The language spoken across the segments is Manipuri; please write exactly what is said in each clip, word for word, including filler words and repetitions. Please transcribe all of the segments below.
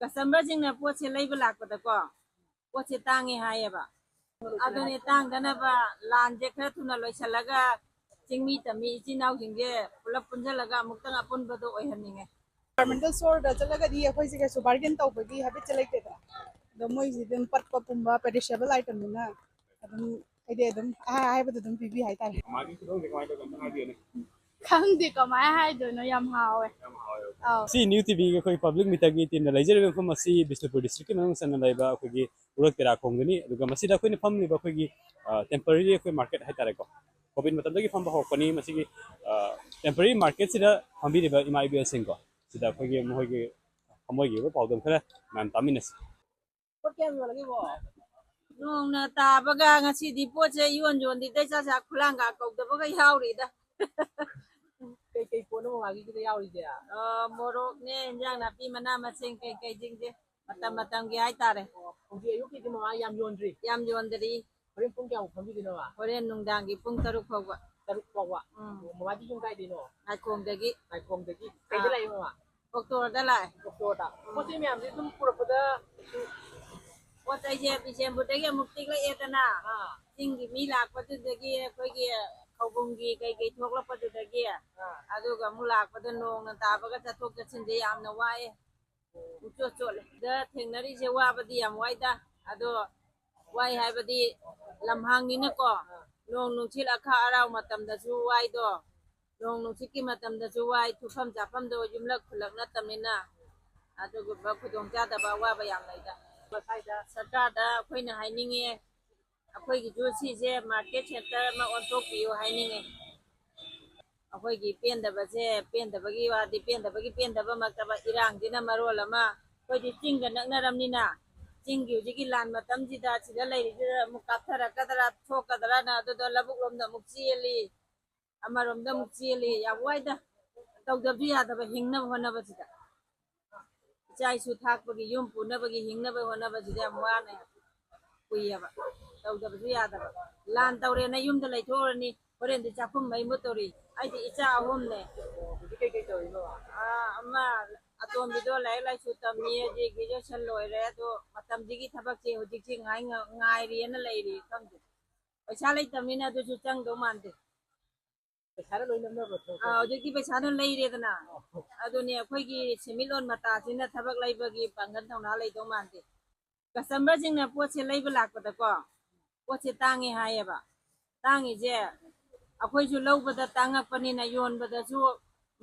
ꯀꯁꯇꯃꯔꯁꯤꯡꯅ ꯄꯣꯠꯁꯦ ꯂꯩꯕ ꯂꯥꯛꯄꯗꯀꯣ, ꯄꯣꯠꯁꯦ ꯇꯥꯡꯉꯦ ꯍꯥꯏꯌꯦꯕ꯫ ꯑꯗꯨꯅꯦ, ꯇꯥꯡꯗꯅꯕ ꯂꯥꯟꯁꯦ ꯈꯔ ꯊꯨꯅ ꯂꯣꯏꯁꯤꯜꯂꯒ ꯆꯤꯡꯃꯤ ꯇꯝꯃꯤ ꯏꯆꯤꯟ ꯏꯅꯥꯎꯁꯤꯡꯁꯦ ꯄꯨꯂꯞ ꯄꯨꯟꯁꯤꯜꯂꯒ ꯑꯃꯨꯛꯇꯪ ꯑꯄꯨꯟꯕꯗꯣ ꯑꯣꯏꯍꯟꯅꯤꯡꯉꯦ꯫ Departmental storeꯗ ꯆꯠꯂꯒꯗꯤ ꯑꯩꯈꯣꯏꯁꯦ ꯀꯩꯁꯨ bargain ꯇꯧꯕꯒꯤ habitꯁꯦ ꯂꯩꯇꯦꯗꯅ꯫ ꯑꯗꯣ ꯃꯣꯏꯁꯤꯗꯤ ꯑꯗꯨꯝ ꯄꯠꯄ ꯄꯨꯝꯕ perishable itemꯅꯤꯅ ꯑꯗꯨꯝ ꯑꯩꯗꯤ ꯑꯗꯨꯝ ꯑꯍꯥꯏ ꯑꯍꯥꯏꯕꯗꯣ ꯑꯗꯨꯝ ꯄꯤꯕꯤ ꯍꯥꯏꯇꯥꯔꯦ꯫ ꯃꯥꯒꯤ ꯈꯨꯗꯣꯡꯁꯦ ꯀꯃꯥꯏꯅ ꯇꯧꯒꯦ ꯑꯝꯇ ꯍꯥꯏꯕꯤꯌꯨꯅꯦ꯫ ꯈꯪꯗꯦ ꯀꯃꯥꯏꯅ ꯍꯥꯏꯗꯣꯏꯅꯣ, ꯌꯥꯝ ꯍꯥꯎꯋꯦ꯫ ꯌꯥꯝ ꯍꯥꯎꯋꯦ꯫ ꯑꯧ꯫ ꯁꯤ New TVꯒꯤ ꯑꯩꯈꯣꯏ public meetingꯒꯤ teamꯅ ꯂꯩꯖꯔꯤꯕ ꯃꯐꯝ ꯑꯁꯤ ꯕꯤꯁꯅꯨꯄꯨꯔ districtꯀꯤ ꯃꯅꯨꯡ ꯆꯟꯅ ꯂꯩꯕ ꯑꯩꯈꯣꯏꯒꯤ ꯎꯔꯛ ꯇꯦꯔꯥꯈꯣꯡꯗꯅꯤ꯫ ꯑꯗꯨꯒ ꯃꯁꯤꯗ ꯑꯩꯈꯣꯏꯅ ꯐꯝꯂꯤꯕ ꯑꯩꯈꯣꯏꯒꯤ, ꯑ, temporary ꯑꯩꯈꯣꯏ market ꯍꯥꯏꯇꯥꯔꯦꯀꯣ꯫ COVID ꯃꯇꯝꯗꯒꯤ ꯐꯝꯕ ꯍꯧꯔꯛꯄꯅꯤ꯫ ꯃꯁꯤꯒꯤ, ꯑ, temporary marketꯁꯤꯗ ꯐꯝꯕꯤꯔꯤꯕ ꯏꯃꯥ ꯏꯕꯦꯜꯁꯤꯡꯀꯣ, ꯁꯤꯗ ꯑꯩꯈꯣꯏꯒꯤ ꯃꯈꯣꯏꯒꯤ ꯊꯃꯣꯏꯒꯤ ꯑꯣꯏꯕ ꯄꯥꯎꯗꯝ ꯈꯔ ꯃꯌꯥꯝ ꯇꯥꯃꯤꯟꯅꯁꯤ꯫ ꯄꯣꯠ ꯀꯌꯥꯝ ꯌꯣꯜꯂꯒꯦꯕꯣ? ꯅꯣꯡꯅ ꯇꯥꯕꯒ ꯉꯁꯤꯗꯤ ꯄꯣꯠꯁꯦ ꯏꯌꯣꯟ ꯌꯣꯟꯗꯦꯗ, ꯏꯆꯥ ꯆꯥ ꯈꯨꯂꯥꯡꯒ ꯀꯧꯗꯕꯒ ꯌꯥꯎꯔꯤꯗ꯫ ꯀꯩꯀꯩ ꯄꯣꯠꯅꯣ ꯃꯃꯥꯒꯤꯁꯤꯗ ꯌꯥꯎꯔꯤꯁꯦ? ꯑ, ꯃꯣꯔꯣꯛꯅꯦ, ꯏꯟꯖꯥꯡ ꯅꯥꯄꯤ, ꯃꯅꯥ ꯃꯁꯤꯡ ꯀꯩꯀꯩꯁꯤꯡꯁꯦ ꯃꯇꯝ ꯃꯇꯝꯒꯤ ꯍꯥꯏꯇꯥꯔꯦ꯫ ꯑꯣ, ꯍꯧꯖꯤꯛ ꯑꯌꯨꯛꯀꯤꯗꯤ ꯃꯃꯥ ꯌꯥꯝ ꯌꯣꯟꯗ꯭ꯔꯤ? ꯌꯥꯝ ꯌꯣꯟꯗꯔꯤ꯫ ꯍꯣꯔꯦꯟ ꯄꯨꯡ ꯀꯌꯥꯃꯨꯛ ꯐꯝꯕꯤꯗꯣꯏꯅꯣ ꯃꯃꯥ? ꯍꯣꯔꯦꯟ ꯅꯨꯡꯗꯥꯡꯒꯤ ꯄꯨꯡ ꯇꯔꯨꯛ ꯐꯥꯎꯕ꯫ ꯇꯔꯨꯛ ꯐꯥꯎꯕ? ꯎꯝ꯫ ꯑꯣ, ꯃꯃꯥꯗꯤ ꯌꯨꯝ ꯀꯥꯏꯗꯩꯅꯣ? ꯉꯥꯏꯈꯣꯡꯗꯒꯤ꯫ ꯉꯥꯏꯈꯣꯡꯗꯒꯤ꯫ ꯀꯩꯗ ꯑꯥ꯫ ꯂꯥꯛꯏ ꯃꯃꯥ? ꯑꯣꯛꯇꯣꯗ ꯂꯥꯛꯑꯦ꯫ ꯑꯣꯛꯇꯣꯗ꯫ ꯎꯝ꯫ ꯄꯣꯠ ꯆꯩ ꯃꯌꯥꯝꯁꯦ ꯑꯗꯨꯝ ꯄꯨꯔꯛꯄꯗ ꯀꯩꯁꯨ ꯄꯣꯠ ꯆꯩꯁꯦ ꯕꯤꯁꯦꯝꯄꯨꯔꯗꯒꯤ ꯑꯃꯨꯛ ꯇꯦꯛꯂꯛꯑꯦꯗꯅ꯫ ꯑꯥ꯫ ꯆꯤꯡꯒꯤ ꯃꯤ ꯂꯥꯛꯄꯗꯨꯗꯒꯤ ꯑꯩꯈꯣꯏꯒꯤ ꯈꯧꯕꯨꯝꯒꯤ ꯀꯩꯀꯩ ꯊꯣꯛꯂꯛꯄꯗꯨꯗꯒꯤ ꯑꯥ꯫ ꯑꯗꯨꯒ ꯑꯃꯨꯛ ꯂꯥꯛꯄꯗ ꯅꯣꯡꯅ ꯇꯥꯕꯒ ꯆꯠꯊꯣꯛ ꯆꯠꯁꯤꯟꯁꯦ ꯌꯥꯝꯅ ꯋꯥꯏꯑꯦ꯫ ꯑꯣ꯫ ꯄꯨꯡꯆꯣꯠ ꯆꯣꯠꯂꯦ꯫ ꯁꯤꯗ ꯊꯦꯡꯅꯔꯤꯁꯦ ꯋꯥꯕꯗꯤ ꯌꯥꯝ ꯋꯥꯏꯗ꯫ ꯑꯗꯣ ꯋꯥꯏ ꯍꯥꯏꯕꯗꯤ ꯂꯝꯍꯥꯡꯅꯤꯅꯀꯣ, ꯑꯥ꯫ ꯅꯣꯡ ꯅꯨꯡꯁꯤꯠ ꯑꯈꯥ ꯑꯔꯥꯎ ꯃꯇꯝꯗꯁꯨ ꯋꯥꯏꯗꯣ꯫ ꯅꯣꯡ ꯅꯨꯡꯁꯤꯠꯀꯤ ꯃꯇꯝꯗꯁꯨ ꯋꯥꯏ, ꯊꯨꯐꯝ ꯆꯥꯐꯝꯗꯣ ꯌꯨꯝꯂꯛ ꯈꯨꯜꯂꯛ ꯅꯠꯇꯕꯅꯤꯅ ꯑꯗꯨꯒꯨꯝꯕ ꯈꯨꯗꯣꯡꯆꯥꯗꯕ ꯑꯋꯥꯕ ꯌꯥꯝ ꯂꯩꯗ꯫ ꯁ꯭ꯋꯥꯏꯗ ꯁꯔꯀꯥꯔꯗ ꯑꯩꯈꯣꯏꯅ ꯍꯥꯏꯅꯤꯡꯉꯦ, ꯑꯩꯈꯣꯏꯒꯤꯁꯨ ꯁꯤꯁꯦ market centre ꯑꯃ ꯑꯣꯟꯊꯣꯛꯄꯤꯌꯨ ꯍꯥꯏꯅꯤꯡꯉꯦ꯫ ꯑꯩꯈꯣꯏꯒꯤ ꯄꯦꯟꯗꯕꯁꯦ, ꯄꯦꯟꯗꯕꯒꯤ ꯋꯥꯗꯤ ꯄꯦꯟꯗꯕꯒꯤ ꯄꯦꯟꯗꯕꯃꯛꯇꯕ, ꯏꯔꯥꯡꯁꯤꯅ ꯃꯔꯣꯜ ꯑꯃ, ꯑꯩꯈꯣꯏꯗꯤ ꯆꯤꯡꯒ ꯅꯛꯅꯔꯝꯅꯤꯅ, ꯆꯤꯡꯒꯤ ꯍꯧꯖꯤꯛꯀꯤ ꯂꯥꯟ ꯃꯇꯝꯁꯤꯗ ꯁꯤꯗ ꯂꯩꯔꯤꯁꯤꯗ ꯑꯃꯨꯛ ꯀꯥꯞꯊꯔꯛꯀꯗ꯭ꯔꯥ ꯊꯣꯛꯀꯗ꯭ꯔꯥꯅ ꯑꯗꯨꯗ ꯂꯧꯕꯨꯛ ꯂꯣꯝꯗ ꯑꯃꯨꯛ ꯆꯦꯜꯂꯤ꯫ ꯑꯃꯔꯣꯝꯗ ꯑꯃꯨꯛ ꯆꯦꯜꯂꯤ꯫ ꯌꯥꯝ ꯋꯥꯏꯗ꯫ ꯇꯧꯗꯕꯁꯨ ꯌꯥꯗꯕ, ꯍꯤꯡꯅꯕ ꯍꯣꯠꯅꯕꯁꯤꯗ꯫ ꯏꯆꯥ ꯏꯁꯨ ꯊꯥꯛꯄꯒꯤ, ꯌꯨꯝ ꯄꯨꯅꯕꯒꯤ, ꯍꯤꯡꯅꯕ ꯍꯣꯠꯅꯕꯁꯤꯗ ꯌꯥꯝ ꯋꯥꯅ ꯀꯨꯏꯌꯦꯕ꯫ ꯇꯧꯗꯕꯁꯨ ꯌꯥꯗꯕ꯫ ꯂꯥꯟ ꯇꯧꯔꯦꯅ ꯌꯨꯝꯗ ꯂꯩꯊꯣꯛꯎꯔꯅꯤ, ꯍꯣꯔꯦꯟꯗꯤ ꯆꯥꯛꯈꯨꯝ ꯃꯩ ꯃꯨꯠꯇꯧꯔꯤ꯫ ꯑꯩꯗꯤ ꯏꯆꯥ ꯑꯍꯨꯝꯅꯦ꯫ ꯍꯧꯖꯤꯛ ꯀꯩꯀꯩ ꯇꯧꯔꯤꯅꯣ? ꯑꯥ, ꯑꯃ ꯑꯇꯣꯝꯕꯤꯗꯣ ꯂꯥꯏꯔꯤꯛ ꯂꯥꯏꯁꯨ ꯇꯝꯃꯤ, ꯍꯧꯖꯤꯛ ꯒ꯭ꯔꯦꯖꯨꯑꯦꯁꯟ ꯂꯣꯏꯔꯦ꯫ ꯑꯗꯣ ꯃꯇꯝꯁꯤꯒꯤ ꯊꯕꯛꯁꯦ ꯍꯧꯖꯤꯛꯁꯦ ꯉꯥꯏ-, ꯉꯥꯏꯔꯤꯅ ꯂꯩꯔꯤ꯫ ꯈꯪꯗꯦ, ꯄꯩꯁꯥ ꯂꯩꯇꯕꯅꯤꯅ ꯑꯗꯨꯁꯨ ꯆꯪꯗꯧ ꯃꯥꯟꯗꯦ꯫ ꯄꯩꯁꯥꯅ ꯂꯣꯏ ꯅꯝꯅꯕ꯭ꯔꯣ ꯊꯕꯛꯁꯦ? ꯑꯥ, ꯍꯧꯖꯤꯛꯇꯤ ꯄꯩꯁꯥꯅ ꯂꯩꯔꯦꯗꯅ꯫ ꯑꯣ꯫ ꯑꯗꯨꯅꯦ, ꯑꯩꯈꯣꯏꯒꯤ ꯁꯦꯟꯃꯤꯠꯂꯣꯟ ꯃꯇꯥꯁꯤꯅ ꯊꯕꯛ ꯂꯩꯕꯒꯤ ꯄꯥꯡꯒꯜ ꯊꯧꯅꯥ ꯂꯩꯗꯧ ꯃꯥꯟꯗꯦ꯫ ꯀꯁꯇꯃꯔꯁꯤꯡꯅ ꯄꯣꯠꯁꯦ ꯂꯩꯕ ꯂꯥꯛꯄꯗꯀꯣ, ꯄꯣꯠꯁꯦ ꯇꯥꯡꯉꯦ ꯍꯥꯏꯌꯦꯕ꯫ ꯇꯥꯡꯉꯤꯁꯦ ꯑꯩꯈꯣꯏꯁꯨ ꯂꯧꯕꯗ ꯇꯥꯡꯉꯛꯄꯅꯤꯅ, ꯌꯣꯟꯕꯗꯁꯨ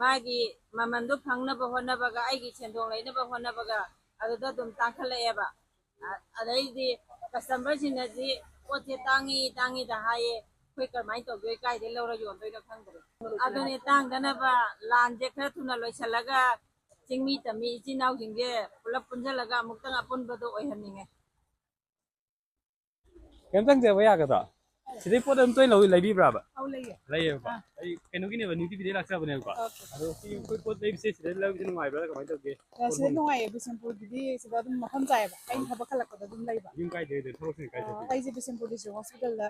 ꯃꯥꯒꯤ ꯃꯃꯟꯗꯣ ꯐꯪꯅꯕ ꯍꯣꯠꯅꯕꯒ, ꯑꯩꯒꯤ ꯁꯦꯟꯗꯣꯡ ꯂꯩꯅꯕ ꯍꯣꯠꯅꯕꯒ, ꯑꯗꯨꯗ ꯑꯗꯨꯝ ꯇꯥꯡꯈꯠꯂꯛꯑꯦꯕ꯫ ꯑ-, ꯑꯗꯩꯗꯤ ꯀꯁꯇꯃꯔꯁꯤꯡꯅꯗꯤ ꯄꯣꯠꯁꯦ ꯇꯥꯡꯉꯤ, ꯇꯥꯡꯉꯤꯗ ꯍꯥꯏꯌꯦ, ꯑꯩꯈꯣꯏ ꯀꯔꯝꯍꯥꯏꯅ ꯇꯧꯗꯣꯏ, ꯀꯥꯏꯗꯩ ꯂꯧꯔ ꯌꯣꯟꯗꯣꯏꯅꯣ ꯈꯪꯗ꯭ꯔꯦ꯫ ꯑꯗꯨꯅꯦ, ꯇꯥꯡꯗꯅꯕ ꯂꯥꯟꯁꯦ ꯈꯔ ꯊꯨꯅ ꯂꯣꯏꯁꯤꯜꯂꯒ, ꯆꯤꯡꯃꯤ ꯇꯝꯃꯤ ꯏꯆꯤꯟ ꯏꯅꯥꯎꯁꯤꯡꯁꯦ ꯄꯨꯂꯞ ꯄꯨꯟꯁꯤꯜꯂꯒ ꯑꯃꯨꯛꯇꯪ ꯑꯄꯨꯟꯕꯗꯣ ꯑꯣꯏꯍꯟꯅꯤꯡꯉꯦ꯫ ꯀꯩꯝꯇ ꯍꯪꯖꯕ ꯌꯥꯒꯗ꯭ꯔꯣ? ꯁꯤꯗꯩ ꯄꯣꯠ ꯑꯗꯨꯝ ꯇꯣꯏꯅ ꯂꯧ-, ꯂꯩꯕꯤꯕ꯭ꯔꯥꯕ? ꯑꯧ, ꯂꯩꯌꯦ꯫ ꯂꯩꯌꯦꯕꯀꯣ? ꯑꯥ꯫ ꯑꯩ ꯀꯩꯅꯣꯒꯤꯅꯦꯕ, ꯅ꯭ꯌꯨ ꯇꯤꯚꯤꯗꯩ ꯂꯥꯛꯆꯕꯅꯦꯕꯀꯣ꯫ ꯑꯣꯀꯦ꯫ ꯑꯗꯣ ꯁꯤ ꯑꯩꯈꯣꯏ ꯄꯣꯠ ꯂꯩꯕꯁꯦ ꯁꯤꯗ ꯂꯩꯕꯁꯦ ꯅꯨꯡꯉꯥꯏꯕ꯭ꯔꯥ, ꯀꯃꯥꯏꯅ ꯇꯧꯒꯦ? ꯑ, ꯁꯤꯗ ꯅꯨꯡꯉꯥꯏꯌꯦ, ꯕꯤꯁꯦꯝꯄꯨꯔꯒꯤꯗꯤ ꯁꯤꯗ ꯑꯗꯨꯝ ꯃꯐꯝ ꯆꯥꯏꯌꯦꯕ꯫ ꯑꯩꯅ ꯑꯥ꯫ ꯊꯕꯛ ꯍꯜꯂꯛꯄꯗ ꯑꯗꯨꯝ ꯂꯩꯕ꯫ ꯌꯨꯝ ꯀꯥꯏꯗꯩ ꯑꯣꯏꯗꯣꯏꯅꯣ? ꯊꯕꯛꯁꯤꯅ ꯀꯥꯏ ꯑ, ꯆꯠꯇꯣꯏꯅꯣ? ꯑꯩꯁꯦ ꯕꯤꯁꯦꯝꯄꯨꯔ ꯗꯤꯁꯇ꯭ꯔꯤꯛ ꯍꯣꯁꯄꯤꯇꯥꯜꯗ,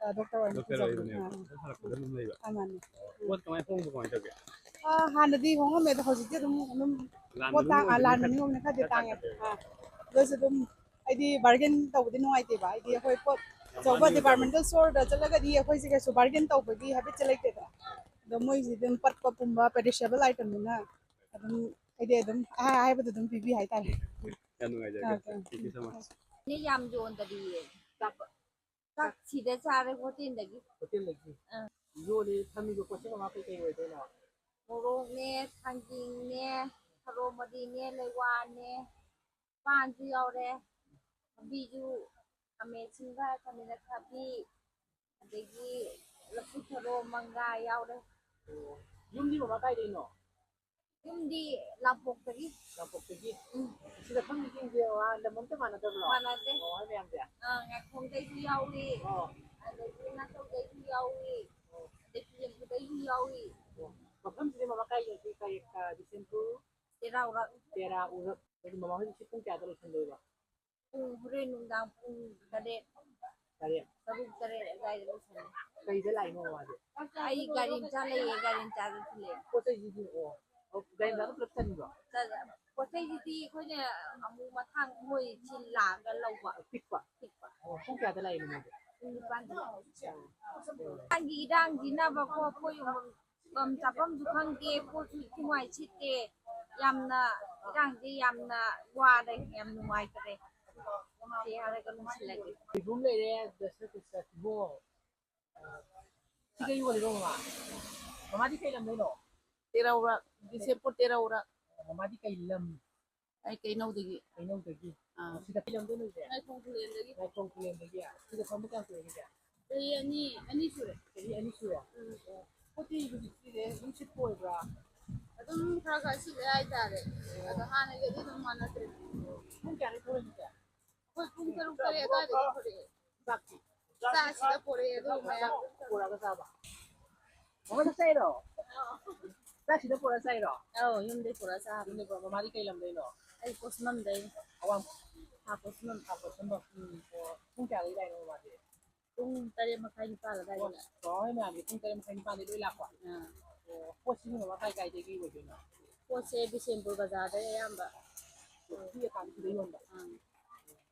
ꯑ, ꯗꯣꯛꯇꯔ ꯑꯣꯏꯅ ꯗꯣꯛꯇꯔ ꯄꯨꯖꯕꯅꯦ꯫ ꯑꯣꯏꯕꯅꯦꯕ꯫ ꯑꯥ꯫ ꯁꯤꯗ ꯍꯜꯂꯛꯄꯗ ꯑꯗꯨꯝ ꯂꯩꯕ? ꯑꯥ, ꯃꯥꯅꯦ꯫ ꯑꯣ, ꯄꯣꯠ ꯀꯃꯥꯏꯅ ꯍꯣꯡꯕ, ꯀꯃꯥꯏꯅ ꯇꯧꯒꯦ? ꯑ, ꯍꯥꯟꯅꯗꯤ ꯍꯣꯡꯉꯝꯃꯦ, ꯑꯗꯣ ꯍꯧꯖꯤꯛꯇꯤ ꯑꯗꯨꯝ, ꯑꯗꯨꯝ ꯂꯥꯟ ꯄꯣꯠ ꯃꯅꯨꯡ ꯇꯥꯡ-, ꯑ, ꯑꯣꯏꯕꯅꯤꯅ ꯂꯥꯟ ꯈꯔ ꯃꯅꯨꯡ ꯑꯣꯏꯕꯅꯤꯅ ꯈꯔꯗꯤ ꯈꯔ ꯇꯥꯡꯉꯦ꯫ ꯇꯥꯡꯈꯠꯂꯦꯕ꯫ ꯑꯥ꯫ ꯑꯗꯨꯁꯨ ꯑꯗꯨꯝ, ꯍꯥꯏꯗꯤ, ꯕꯥꯔꯒꯦꯟ ꯇꯧꯕꯗꯤ ꯅꯨꯡꯉꯥꯏꯇꯦꯕ꯫ ꯍꯥꯏꯗꯤ, ꯑꯩꯈꯣꯏ ꯄꯣꯠ ꯌꯥꯝ ꯑꯆꯧꯕ ꯃꯥꯟꯅꯕ ꯗꯤꯄꯥꯔꯠꯃꯦꯟꯇꯦꯜ ꯁ꯭ꯇꯣꯔꯗ ꯆꯠꯂꯒꯗꯤ ꯑꯩꯈꯣꯏꯁꯦ ꯀꯩꯁꯨ ꯕꯥꯔꯒꯦꯟ ꯇꯧꯕꯒꯤ ꯍꯦꯕꯤꯠꯁꯦ ꯂꯩꯇꯦꯗꯅ꯫ ꯑꯗꯣ ꯃꯣꯏꯁꯤꯗꯤ ꯑꯗꯨꯝ ꯄꯠꯄꯒꯨꯝꯕ, ꯄꯦꯔꯤꯁꯦꯕꯜ ꯑꯥꯏꯇꯦꯝꯅꯤꯅ ꯑꯗꯨꯝ, ꯍꯥꯏꯗꯤ, ꯑꯗꯨꯝ ꯑꯍꯥꯏ ꯑꯍꯥꯏꯕꯗꯣ ꯑꯗꯨꯝ ꯄꯤꯕꯤ ꯍꯥꯏꯇꯥꯔꯦ꯫ ꯌꯥꯝ ꯅꯨꯡꯉꯥꯏꯖꯔꯦ꯫ Okay. Thank you so much꯫ ꯃꯤ ꯌꯥꯝ ꯌꯣꯟꯗꯔꯤꯌꯦ꯫ ꯆꯥꯛ ꯁꯤꯗ ꯆꯥꯔꯦ, ꯍꯣꯇꯦꯜꯗꯒꯤ꯫ ꯍꯣꯇꯦꯜꯗꯒꯤ? ꯑꯥ꯫ ꯌꯣꯜꯂꯤ, ꯊꯝꯃꯤꯕ ꯄꯣꯠꯁꯦ ꯃꯃꯥ ꯀꯩꯀꯩ ꯑꯣꯏꯗꯣꯏꯅꯣ? ꯃꯣꯔꯣꯛꯅꯦ, ꯊꯥꯡꯖꯤꯡꯅꯦ, ꯊꯔꯣ ꯃꯔꯤꯅꯦ, ꯂꯩꯋꯥꯅꯦ, ꯄꯥꯟꯁꯨ ꯌꯥꯎꯔꯦ, ꯊꯕꯤꯁꯨ, ꯈꯥꯃꯦꯟ ꯑꯁꯤꯟꯕ, ꯈꯥꯃꯦꯟ ꯑꯈꯥꯕꯤ, ꯑꯗꯒꯤ ꯂꯐꯨ ꯊꯔꯣ, ꯃꯪꯒ꯭ꯔꯥ ꯌꯥꯎꯔꯦ꯫ ꯑꯣ, ꯌꯨꯝꯗꯤ ꯃꯃꯥ ꯀꯥꯏꯗꯩꯅꯣ? ꯌꯨꯝꯗꯤ ꯂꯥꯡꯄꯣꯛꯇꯒꯤ꯫ ꯂꯥꯡꯄꯣꯛꯇꯒꯤ? ꯎꯝ꯫ ꯁꯤꯗ ꯐꯝꯃꯤꯁꯤꯡꯁꯦ, ꯑꯥ, ꯂꯝ ꯑꯝꯇ ꯃꯥꯟꯅꯗꯕ꯭ꯔꯣ? ꯃꯥꯟꯅꯗꯦ꯫ ꯑꯣ, ꯍꯣꯏ ꯃꯌꯥꯝꯁꯦ? ꯑꯥ, ꯉꯥꯏꯈꯣꯡꯗꯩꯁꯨ ꯌꯥꯎꯏ, ꯑꯣ꯫ ꯑꯗꯒꯤ ꯅꯥꯇꯧꯗꯩꯁꯨ ꯌꯥꯎꯏ, ꯑꯣ꯫ ꯑꯗꯩ ꯄꯤꯔꯦꯟꯗꯨꯗꯩꯁꯨ ꯌꯥꯎꯏ꯫ ꯑꯣ꯫ ꯃꯐꯝꯁꯤꯗꯤ ꯃꯃꯥ ꯀꯥꯏ ꯌꯧꯗꯣꯏ? ꯀꯥꯏ, ꯑꯥ, ꯕꯤꯁꯦꯝꯄꯨꯔ? ꯇꯦꯔꯥ ꯎꯔꯛ꯫ ꯇꯦꯔꯥ ꯎꯔꯛ꯫ ꯑꯗꯨꯗꯤ ꯃꯃꯥ ꯍꯣꯏ ꯁꯤ ꯄꯨꯡ ꯀꯌꯥꯗ ꯂꯣꯏꯁꯤꯟꯗꯣꯏꯕ? ꯄꯨꯡ, ꯍꯣꯔꯦꯟ ꯅꯨꯡꯗꯥꯡ ꯄꯨꯡ ꯇꯔꯦꯠ꯫ ꯇꯔꯦꯠ꯫ ꯇꯔꯨꯛ, ꯇꯔꯦꯠ ꯑꯗꯨꯋꯥꯏꯗ ꯂꯣꯏꯁꯜꯂꯦ꯫ ꯀꯩꯗ ꯂꯥꯛꯏꯅꯣ ꯃꯃꯥꯗꯤ? ꯑꯩ ꯒꯥꯔꯤ ꯃꯆꯥ ꯂꯩꯌꯦ, ꯒꯥꯔꯤ ꯃꯆꯥꯗ ꯊꯤꯜꯂꯛꯑꯦ꯫ ꯄꯣꯠ ꯆꯩꯁꯤꯗꯤ, ꯑꯣ, ꯑꯣ, ꯒꯥꯔꯤ ꯃꯆꯥꯗ ꯄꯨꯂꯞ ꯆꯟꯕ꯭ꯔꯣ? ꯆꯠꯂꯦ꯫ ꯄꯣꯠ ꯆꯩꯁꯤꯗꯤ ꯑꯩꯈꯣꯏꯅ ꯑꯃꯨꯛ ꯃꯊꯥꯡ ꯃꯣꯏ ꯁꯤ ꯂꯥꯛꯑꯒ ꯂꯧꯕ꯫ ꯄꯤꯛꯄ? ꯄꯤꯛꯄ꯫ ꯑꯣ, ꯄꯨꯡ ꯀꯌꯥꯗ ꯂꯥꯛꯏꯅꯣ ꯃꯣꯏꯗꯤ? ꯄꯨꯡ ꯅꯤꯄꯥꯟꯗ ꯂꯥꯛꯑꯦ꯫ ꯑꯣ꯫ ꯏꯔꯥꯡꯒꯤ ꯏꯔꯥꯡꯁꯤꯅꯕꯀꯣ, ꯄꯣꯠ ꯌꯣꯟꯐꯝ ꯆꯥꯐꯝꯁꯨ ꯈꯪꯗꯦ, ꯄꯣꯠꯁꯨ ꯏꯊꯤ ꯅꯨꯡꯉꯥꯏ ꯁꯤꯠꯇꯦ꯫ ꯌꯥꯝꯅ, ꯏꯔꯥꯡꯁꯦ ꯌꯥꯝꯅ ꯋꯥꯔꯦ, ꯌꯥꯝ ꯅꯨꯡꯉꯥꯏꯇꯔꯦ꯫ ꯁꯤ ꯍꯥꯏꯔꯒ ꯂꯣꯏꯁꯤꯜꯂꯒꯦ꯫ ꯏꯕꯨꯡ ꯂꯩꯔꯦ, ꯗꯁ ꯀꯨꯁ ꯏꯕꯣ꯫ ꯁꯤ ꯀꯩ ꯌꯣꯜꯂꯤꯅꯣ, ꯃꯃꯥ? ꯃꯃꯥꯗꯤ ꯀꯩ ꯂꯝꯗꯩꯅꯣ? ꯇꯦꯔꯧꯔꯛ, ꯕꯤꯁꯦꯝꯄꯨꯔ ꯇꯦꯔꯧꯔꯛ꯫ ꯃꯃꯥꯗꯤ ꯀꯩ ꯂꯝ? ꯑꯩ ꯀꯩꯅꯧꯗꯒꯤ꯫ ꯀꯩꯅꯧꯗꯒꯤ? ꯑꯥ꯫ ꯁꯤꯗ ꯀꯩ ꯂꯝꯗꯩꯅꯣ ꯏꯆꯦ? ꯉꯥꯏꯈꯣꯡ ꯈꯨꯂꯦꯟꯗꯒꯤ꯫ ꯉꯥꯏꯈꯣꯡ ꯈꯨꯂꯦꯟꯗꯒꯤ? ꯁꯤꯗ ꯐꯝꯕ ꯀꯌꯥꯝ ꯀꯨꯏꯔꯒꯦ ꯏꯆꯦ? ꯆꯍꯤ ꯑꯅꯤ, ꯑꯅꯤ ꯁꯨꯔꯦ꯫ ꯆꯍꯤ ꯑꯅꯤ ꯁꯨꯔꯦ? ꯎꯝ꯫ ꯑꯣ꯫ ꯄꯣꯠꯇꯤ ꯍꯧꯖꯤꯛꯇꯤꯅꯦ ꯑꯗꯨꯝ ꯁꯤꯠꯄ ꯑꯣꯏꯕ꯭ꯔꯥ? ꯑꯗꯨꯝ ꯈꯔ ꯈꯔ ꯁꯤꯠꯂꯦ ꯍꯥꯏꯇꯥꯔꯦ꯫ ꯑꯗꯣ ꯍꯥꯟꯅꯒꯗꯤ ꯑꯗꯨꯝ ꯃꯥꯟꯅꯗ꯭ꯔꯦ꯫ ꯄꯨꯡ ꯀꯌꯥꯗꯩ ꯊꯣꯛꯂꯛꯏꯅꯣ ꯏꯆꯦ? ꯑꯩꯈꯣꯏ ꯄꯨꯡ ꯇꯔꯨꯛ ꯇꯔꯦꯠ ꯑꯗꯨꯋꯥꯏꯗꯒꯤ ꯊꯣꯛꯂꯛꯑꯦ꯫ ꯆꯥꯛꯇꯤ? ꯆꯥꯛ ꯁꯤꯗ ꯄꯨꯔꯛꯑꯦ, ꯑꯗꯨꯒ ꯃꯌꯥꯝ ꯄꯨꯔꯛꯑꯒ ꯆꯥꯕ? ꯃꯃꯥ ꯆꯥꯛ ꯆꯥꯏꯔꯣ? ꯆꯥꯛ ꯁꯤꯗ ꯄꯨꯔꯛꯑ ꯆꯥꯏꯔꯣ? ꯑꯧ, ꯌꯨꯝꯗꯩ ꯄꯨꯔꯛꯑ ꯆꯥꯕꯅꯦ꯫ ꯌꯨꯝꯗꯩ ꯄꯨꯔꯛꯑ-, ꯃꯃꯥꯗꯤ ꯀꯩ ꯂꯝꯗꯩꯅꯣ? ꯑꯩ ꯄꯣꯠꯁꯅꯝꯗꯩꯅꯦ꯫ ꯑꯋꯥꯡ? ꯍꯥ, ꯄꯣꯠꯁꯅꯝ꯫ ꯍꯥ, ꯄꯣꯠꯁꯅꯝ꯫ ꯎꯝ꯫ ꯑꯣ, ꯄꯨꯡ ꯀꯌꯥꯗꯒꯤ ꯂꯥꯛꯏꯅꯣ ꯃꯃꯥꯗꯤ? ꯄꯨꯡ ꯇꯔꯦꯠ ꯃꯈꯥꯏ, ꯅꯤꯄꯥꯜ ꯑꯗꯥꯏꯗ ꯑꯣ, ꯂꯥꯛꯑꯦ꯫ ꯆꯥꯎꯔꯦ ꯃꯌꯥꯝꯁꯦ ꯄꯨꯡ ꯇꯔꯦꯠ ꯃꯈꯥꯏ, ꯅꯤꯄꯥꯜꯗꯒꯤ ꯂꯣꯏ ꯂꯥꯛꯄ? ꯑꯥ꯫ ꯑꯣ, ꯄꯣꯠꯁꯤꯅ ꯃꯃꯥ ꯀꯥꯏ ꯀꯥꯏꯗꯒꯤ ꯑꯣꯏꯗꯣꯏꯅꯣ? ꯄꯣꯠꯁꯦ ꯕꯤꯁꯦꯝꯄꯨꯔ ꯕꯖꯥꯔꯗꯩ ꯑꯌꯥꯝꯕ꯫ ꯑꯣ, ꯁꯤ ꯑꯀꯥꯟꯁꯤꯗ ꯌꯣꯟꯕ? ꯑꯥ꯫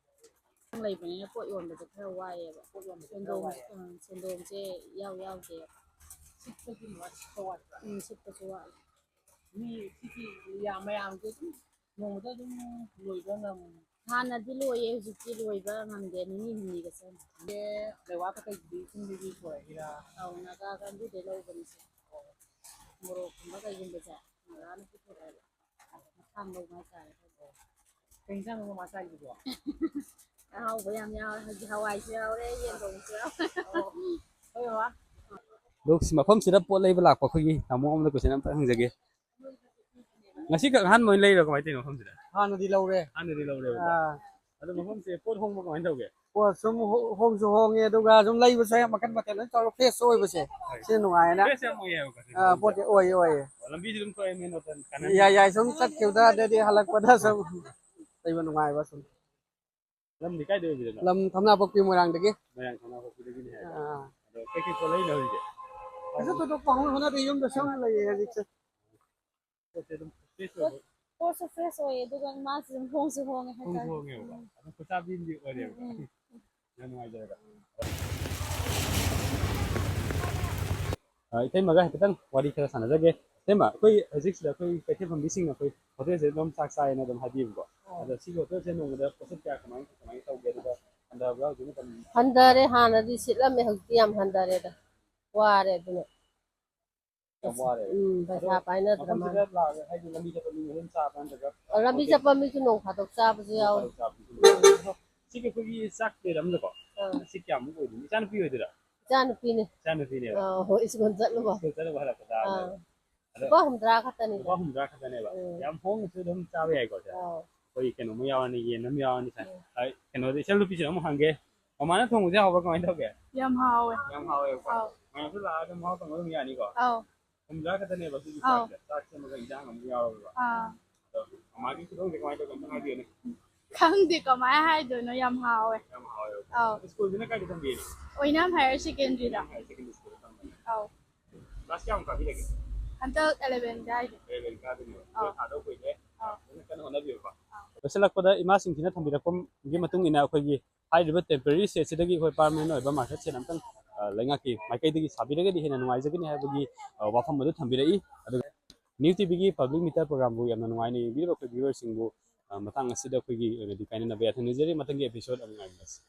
ꯂꯩꯕꯅꯤꯅ ꯄꯣꯠ ꯌꯣꯟꯕꯁꯦ ꯈꯔ ꯋꯥꯏꯑꯦꯕ꯫ ꯄꯣꯠ ꯌꯣꯟꯕꯁꯦ ꯈꯔ ꯁꯦꯟꯗꯣꯡ-, ꯋꯥꯏꯑꯦꯕ꯫ ꯎꯝ, ꯁꯦꯟꯗꯣꯡꯁꯦ ꯏꯌꯥꯎ ꯌꯥꯎꯗꯦꯕ꯫ ꯁꯤꯠꯄꯒꯤ ꯃꯃꯜ ꯁꯤꯠꯄ ꯋꯥꯠꯄ꯭ꯔꯥ? ꯎꯝ, ꯁꯤꯠꯄꯁꯨ ꯋꯥꯠꯂꯦ꯫ ꯃꯤ ꯁꯤꯒꯤ ꯌꯥꯝ-, ꯃꯌꯥꯝꯁꯦ ꯑꯗꯨꯝ ꯅꯣꯡꯃꯗ ꯑꯗꯨꯝ ꯂꯣꯏꯕ ꯉꯝ-, ꯍꯥꯟꯅꯗꯤ ꯂꯣꯏꯌꯦ, ꯍꯧꯖꯤꯛꯇꯤ ꯂꯣꯏꯕ ꯉꯝꯗꯦ, ꯅꯤꯅꯤ ꯍꯨꯝꯅꯤꯒ ꯆꯪꯉꯦ꯫ ꯑꯦ, ꯂꯩꯋꯥ ꯀꯀꯩꯗꯨꯗꯤ ꯆꯤꯡꯗꯒꯤ ꯄꯨꯔꯛꯏꯔꯥ? ꯑꯧ, ꯅꯥꯒꯥ ꯀꯥꯡꯕꯨꯗꯩ ꯂꯧꯕꯅꯤꯁꯦ꯫ ꯃꯣꯔꯣꯛꯀꯨꯝꯕ ꯀꯩꯒꯨꯝꯕꯁꯦ ꯅꯥꯒꯥꯅ ꯄꯨꯊꯣꯔꯛꯑꯦꯕ꯫ ꯃꯊꯥꯡ ꯂꯧꯕ ꯍꯥꯏꯇꯥꯔꯦ꯫ ꯀꯩ ꯏꯟꯁꯥꯡꯅꯣ ꯃꯃꯥ ꯆꯥꯏꯗꯨꯕꯣ? ꯑꯍꯥꯎꯕ ꯌꯥꯝ ꯌꯥꯎꯔꯦ꯫ ꯍꯧꯖꯤꯛ ꯍꯋꯥꯏꯁꯨ ꯌꯥꯎꯔꯦ, ꯌꯦꯟ ꯊꯣꯡꯕꯁꯨ ꯌꯥꯎꯔꯦ꯫ ꯑꯣ, ꯍꯣꯏ ꯃꯃꯥ꯫ ꯑꯗꯣ ꯁꯤ ꯃꯐꯝꯁꯤꯗ ꯄꯣꯠ ꯂꯩꯕ ꯂꯥꯛꯄ ꯑꯩꯈꯣꯏꯒꯤ ꯇꯥꯃꯣ ꯑꯃꯗ question ꯑꯝꯇ ꯍꯪꯖꯒꯦ꯫ ꯉꯁꯤ ꯈꯛ ꯑꯍꯥꯟꯕ ꯑꯣꯏꯅ ꯂꯩꯔꯣ, ꯀꯃꯥꯏꯅ ꯇꯧꯔꯤꯅꯣ ꯃꯐꯝꯁꯤꯗ? ꯍꯥꯟꯅꯗꯤ ꯂꯧꯔꯦ꯫ ꯍꯥꯟꯅꯗꯤ ꯂꯧꯔꯦꯕꯀꯣ꯫ ꯑꯥ꯫ ꯑꯗꯣ ꯃꯐꯝꯁꯦ ꯄꯣꯠ ꯍꯣꯡꯕ ꯀꯃꯥꯏꯅ ꯇꯧꯒꯦ? ꯄꯣꯠ ꯁꯨꯝ ꯍꯣ-, ꯍꯣꯡꯁꯨ ꯍꯣꯡꯉꯦ, ꯑꯗꯨꯒ ꯁꯨꯝ ꯂꯩꯕꯁꯦ ꯃꯈꯟ ꯃꯊꯦꯜ ꯂꯣꯏ ꯇꯧꯔ fresh ꯑꯣꯏꯕꯁꯦ, ꯍꯣꯏ꯫ ꯁꯤꯅ ꯅꯨꯡꯉꯥꯏꯌꯦꯅ꯫ Fresh ꯌꯥꯝ ꯑꯣꯏꯌꯦ ꯍꯥꯏꯕꯀꯣ ꯁꯤ ꯑꯥ, ꯃꯐꯝꯁꯦ꯫ ꯄꯣꯠꯁꯦ ꯑꯣꯏꯌꯦ, ꯑꯣꯏꯌꯦ꯫ ꯑꯣ, ꯂꯝꯕꯤꯁꯤ ꯑꯗꯨꯝ ꯊꯣꯛꯑꯦ main road ꯀꯥꯟꯅ꯫ ꯌꯥꯏ, ꯌꯥꯏ, ꯁꯨꯝ ꯆꯠꯈꯤꯕꯗ ꯑꯗꯩꯗꯤ ꯍꯜꯂꯛꯄꯗ ꯁꯨꯝ ꯂꯩꯕ ꯅꯨꯡꯉꯥꯏꯕ ꯁꯨꯝ꯫ ꯂꯝꯗꯤ ꯀꯥꯏꯗ ꯑꯣꯏꯕꯤꯗꯣꯏꯅꯣ? ꯂꯝ ꯊꯝꯅꯥꯄꯣꯛꯄꯤ ꯃꯣꯏꯔꯥꯡꯗꯒꯤ꯫ ꯃꯣꯏꯔꯥꯡ ꯊꯝꯅꯥꯄꯣꯛꯄꯤꯗꯒꯤꯅꯦ ꯍꯥꯏꯕ꯫ ꯑꯥ꯫ ꯑꯗꯣ ꯀꯩꯀꯩ ꯄꯣꯠ ꯂꯩꯅꯣ ꯍꯧꯖꯤꯛꯁꯦ? ꯀꯩꯁꯨ ꯊꯣꯏꯗꯣꯛꯄ ꯍꯧꯅ ꯍꯣꯠꯅꯗꯦ, ꯌꯨꯝꯗ ꯁꯨꯝ ꯂꯩꯌꯦ ꯍꯧꯖꯤꯛꯁꯦ꯫ ꯄꯣꯠꯁꯦ ꯑꯗꯨꯝ ꯐ꯭ꯔꯦꯁ ꯑꯣꯏꯕ? ꯄꯣꯠꯁꯨ ꯐ꯭ꯔꯦꯁ ꯑꯣꯏꯌꯦ, ꯑꯗꯨꯒ ꯃꯥꯁꯨ ꯑꯗꯨꯝ ꯍꯣꯡꯁꯨ ꯍꯣꯡꯉꯦ ꯍꯣꯡꯁꯨ ꯍꯥꯏꯇꯥꯔꯦ꯫ ꯍꯣꯡꯉꯦꯕ꯫ ꯎꯝ꯫ ꯑꯗꯨꯝ ꯈꯨꯠꯆꯥ ꯃꯤ ꯑꯃꯗꯤ ꯑꯣꯏꯔꯦꯕ꯫ ꯎꯝ, ꯎꯝ꯫ ꯌꯥꯝ ꯅꯨꯡꯉꯥꯏꯖꯔꯦ꯫ ꯑ, ꯏꯇꯩꯃꯒ ꯍꯥꯏꯐꯦꯠꯇꯪ ꯋꯥꯔꯤ ꯈꯔ ꯁꯥꯟꯅꯖꯒꯦ꯫ ꯏꯇꯩꯃ, ꯑꯩꯈꯣꯏ ꯍꯧꯖꯤꯛꯁꯤꯗ ꯑꯩꯈꯣꯏ ꯀꯩꯊꯦꯜ ꯐꯝꯕꯤꯁꯤꯡꯅ ꯑꯩꯈꯣꯏ ꯍꯣꯇꯦꯜꯁꯤꯗ ꯑꯗꯨꯝ ꯆꯥꯛ ꯆꯥꯏꯌꯦꯅ ꯑꯗꯨꯝ ꯍꯥꯏꯕꯤꯌꯦꯕꯀꯣ꯫ ꯑꯣ꯫ ꯑꯗꯣ ꯁꯤꯒꯤ ꯍꯣꯇꯦꯜꯁꯦ ꯅꯣꯡꯃꯗ ꯄꯣꯠꯁꯛ ꯀꯌꯥ ꯀꯃꯥꯏ, ꯀꯃꯥꯏꯅ ꯇꯧꯒꯦ? ꯑꯗꯨꯒ ꯍꯟꯊꯕ꯭ꯔꯥ ꯍꯧꯖꯤꯛ ꯃꯇꯝ? ꯍꯟꯊꯔꯦ, ꯍꯥꯟꯅꯗꯤ ꯁꯤꯠꯂꯝꯃꯦ, ꯍꯧꯖꯤꯛꯇꯤ ꯌꯥꯝ ꯍꯟꯊꯔꯦꯗ꯫ ꯋꯥꯔꯦ ꯑꯗꯨꯅ꯫ ꯌꯥꯝ ꯋꯥꯔꯦ꯫ ꯎꯝ, ꯄꯩꯁꯥ ꯑꯗꯣ ꯄꯥꯏꯅꯗ꯭ꯔ ꯃꯥꯜꯂꯦ꯫ ꯃꯐꯝꯁꯤꯗ ꯂꯥꯛꯑꯒ ꯍꯥꯏꯗꯤ ꯂꯝꯕꯤ ꯆꯠꯄ ꯃꯤ ꯑꯗꯨꯝ ꯆꯥꯕ꯭ꯔꯥ ꯅꯠꯇ꯭ꯔꯒ ꯑ, ꯂꯝꯕꯤ ꯍꯣꯇꯦꯜ ꯆꯠꯄ ꯃꯤꯁꯨ ꯅꯣꯡ ꯐꯥꯗꯣꯛ ꯆꯥꯕꯁꯨ ꯅꯣꯡ ꯌꯥꯎꯏ꯫ ꯐꯥꯗꯣꯛ ꯆꯥꯕꯁꯨ ꯎꯝ꯫ ꯑꯗꯣ ꯁꯤꯒꯤ ꯑꯩꯈꯣꯏꯒꯤ ꯆꯥꯛ ꯂꯩꯔꯝꯗꯀꯣ? ꯑꯥ꯫ ꯁꯤ ꯀꯌꯥꯃꯨꯛ ꯑꯣꯏꯗꯣꯏꯅꯣ? ꯏꯆꯥꯅꯨꯄꯤ ꯑꯣꯏꯗꯣꯏꯔꯥ? ꯏꯆꯥꯅꯨꯄꯤꯅꯦ꯫ ꯏꯆꯥꯅꯨꯄꯤꯅꯦꯕ꯫ ꯑꯥ, ꯍꯣꯏ, ꯁ꯭ꯀꯨꯜ ꯆꯠꯂꯨꯕ꯫ ꯁ꯭ꯀꯨꯜ ꯆꯠꯂꯨꯕ ꯍꯜꯂꯛꯄꯗ ꯑꯥ꯫ ꯍꯥꯏꯕꯅꯦꯕ꯫ ꯑꯗꯣ ꯂꯨꯄꯥ ꯍꯨꯝꯗ꯭ꯔꯥ ꯈꯛꯇꯅꯤꯗ꯫ ꯂꯨꯄꯥ ꯍꯨꯝꯗ꯭ꯔꯥ ꯈꯛꯇꯅꯦꯕ꯫ ꯎꯝ꯫ ꯌꯥꯝ ꯍꯣꯡꯅꯁꯨ ꯑꯗꯨꯝ ꯆꯥꯕ ꯌꯥꯏꯀꯣ ꯁꯦ? ꯑꯥꯎ꯫ ꯑꯩꯈꯣꯏ ꯀꯩꯅꯣꯝꯃ ꯌꯥꯎꯔꯅꯤ, ꯌꯦꯟ ꯑꯃ ꯌꯥꯎꯔꯅꯤ ꯁꯦ꯫ ꯎꯝ꯫ ꯑꯩ ꯀꯩꯅꯣꯗ ꯏꯆꯟ ꯅꯨꯄꯤꯁꯤꯗ ꯑꯃꯨꯛ ꯍꯪꯒꯦ꯫ ꯃꯃꯥꯅ ꯊꯣꯡꯕꯁꯦ ꯍꯥꯎꯕ꯭ꯔꯥ ꯀꯃꯥꯏꯅ ꯇꯧꯒꯦ? ꯌꯥꯝ ꯍꯥꯎꯋꯦ꯫ ꯌꯥꯝ ꯍꯥꯎꯋꯦꯕꯀꯣ꯫ ꯑꯥꯎ꯫ ꯃꯌꯥꯝꯁꯨ ꯂꯥꯛꯑꯒ ꯃꯍꯥꯎ ꯇꯪꯕ ꯑꯗꯨꯝ ꯌꯥꯅꯤꯀꯣ? ꯑꯥꯎ꯫ ꯍꯨꯝꯗ꯭ꯔꯥ ꯈꯛꯇꯅꯦꯕ ꯁꯤꯒꯤ ꯑꯥꯎ꯫ ꯆꯥꯛꯁꯦ꯫ ꯆꯥꯛ ꯁꯦꯝꯃꯒ ꯏꯟꯖꯥꯡ ꯑꯃ ꯌꯥꯎꯔꯕ꯫ ꯑꯥ꯫ ꯑꯗꯣ ꯃꯃꯥꯒꯤ ꯈꯨꯗꯣꯡꯁꯦ ꯀꯃꯥꯏꯅ ꯇꯧꯒꯦ ꯑꯝꯇ ꯍꯥꯏꯕꯤꯌꯨꯅꯦ꯫ ꯈꯪꯗꯦ ꯀꯃꯥꯏꯅ ꯍꯥꯏꯗꯣꯏꯅꯣ, ꯌꯝ ꯍꯥꯎꯋꯦ꯫ ꯌꯥꯝ ꯍꯥꯎꯋꯦꯕ꯫ ꯑꯥꯎ꯫ ꯁ꯭ꯀꯨꯜꯁꯤꯅ ꯀꯥꯏꯗ ꯇꯝꯕꯤꯔꯤꯅꯣ? ꯑꯣꯏꯅꯥꯝ ꯍꯥꯌꯔ ꯁꯦꯀꯦꯟꯗꯔꯤꯗ꯫ ꯑꯣꯏꯅꯥꯝ ꯍꯥꯌꯔ ꯁꯦꯀꯦꯟꯗꯔꯤ ꯁ꯭ꯀꯨꯜꯗ ꯇꯝꯕꯅꯦ꯫ ꯑꯥꯎ꯫ ꯀ꯭ꯂꯥꯁ ꯀꯌꯥꯃꯨꯛ ꯀꯥꯕꯤꯔꯒꯦ? ꯍꯟꯗꯛ ꯑꯦꯂꯦꯚꯦꯟ ꯀꯥꯏꯅꯦ꯫ ꯑꯦꯂꯦꯚꯦꯟ ꯀꯥꯗꯣꯏꯅꯦꯕ꯫ ꯑꯥꯎ꯫ ꯊꯥꯗꯧ ꯀꯨꯏꯗ꯭ꯔꯦ꯫ ꯑꯥꯎ꯫ ꯐꯖꯅ ꯀꯟꯅ ꯍꯣꯠꯅꯕꯤꯌꯨꯀꯣ꯫ ꯑꯥꯎ꯫ ꯂꯣꯏꯁꯤꯜꯂꯛꯄꯗ ꯏꯃꯥꯁꯤꯡꯁꯤꯅ ꯊꯝꯕꯤꯔꯛꯄꯒꯤ ꯃꯇꯨꯡ ꯏꯟꯅ ꯑꯩꯈꯣꯏꯒꯤ ꯍꯥꯏꯔꯤꯕ temporary shed ꯁꯤꯗꯒꯤ ꯑꯩꯈꯣꯏ permanent ꯑꯣꯏꯕ market shed ꯑꯝꯇꯪ, ꯑ, ꯂꯩꯉꯥꯛꯀꯤ ꯃꯥꯏꯀꯩꯗꯒꯤ ꯁꯥꯕꯤꯔꯒꯗꯤ ꯍꯦꯟꯅ ꯅꯨꯡꯉꯥꯏꯖꯒꯅꯤ ꯍꯥꯏꯕꯒꯤ, ꯑ, ꯋꯥꯐꯝ ꯑꯗꯨ ꯊꯝꯕꯤꯔꯛꯏ꯫ ꯑꯗꯨꯒ New T Vꯒꯤ public meter program ꯕꯨ ꯌꯥꯝꯅ ꯅꯨꯡꯉꯥꯏꯅ ꯌꯦꯡꯕꯤꯔꯤꯕ ꯑꯩꯈꯣꯏ viewer ꯁꯤꯡꯕꯨ, ꯑ, ꯃꯇꯥꯡ ꯑꯁꯤꯗ ꯑꯩꯈꯣꯏꯒꯤ ꯑꯣꯏꯅꯗꯤ ꯀꯥꯏꯅꯅꯕ ꯌꯥꯊꯪ ꯅꯤꯖꯔꯤ꯫ ꯃꯊꯪꯒꯤ episode ꯑꯃꯨꯛ ꯉꯥꯏꯃꯤꯟꯅꯁꯤ꯫